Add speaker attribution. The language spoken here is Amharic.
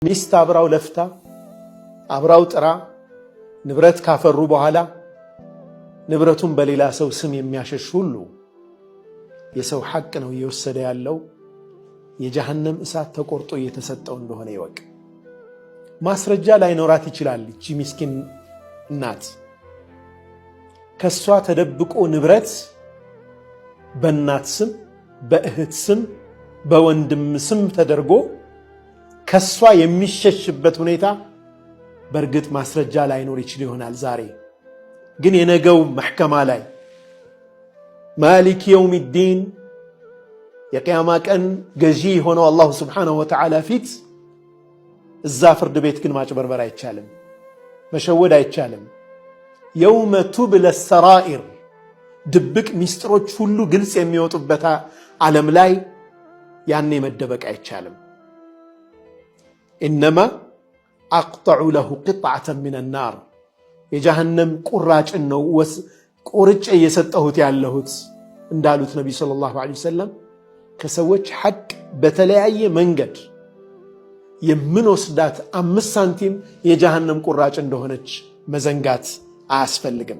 Speaker 1: ሚስት አብራው ለፍታ፣ አብራው ጥራ፣ ንብረት ካፈሩ በኋላ ንብረቱን በሌላ ሰው ስም የሚያሸሽ ሁሉ የሰው ሐቅ ነው እየወሰደ ያለው፣ የጀሃነም እሳት ተቆርጦ እየተሰጠው እንደሆነ ይወቅ። ማስረጃ ላይኖራት ይችላል። እቺ ሚስኪን እናት ከሷ ተደብቆ ንብረት በእናት ስም፣ በእህት ስም፣ በወንድም ስም ተደርጎ ከሷ የሚሸሽበት ሁኔታ በእርግጥ ማስረጃ ላይኖር ይችል ይሆናል። ዛሬ ግን የነገው መሕከማ ላይ مالك يوم الدين የቅያማ ቀን ገዢ የሆነው الله سبحانه وتعالى ፊት እዛ ፍርድ ቤት ግን ማጭበርበር አይቻልም፣ መሸወድ አይቻልም። يوم تبلى السرائر ድብቅ ሚስጥሮች ሁሉ ግልጽ የሚወጡበት ዓለም ላይ ያኔ መደበቅ አይቻልም። إنما أقطع له قطعة من النار የጀሃነም ቁራጭን ነው ቆርጬ እየሰጠሁት ያለሁት እንዳሉት ነቢዩ صلى الله عليه وسلم ከሰዎች ሐቅ በተለያየ መንገድ የምንወስዳት 5 ሳንቲም የጀሃነም ቁራጭ እንደሆነች መዘንጋት አያስፈልግም።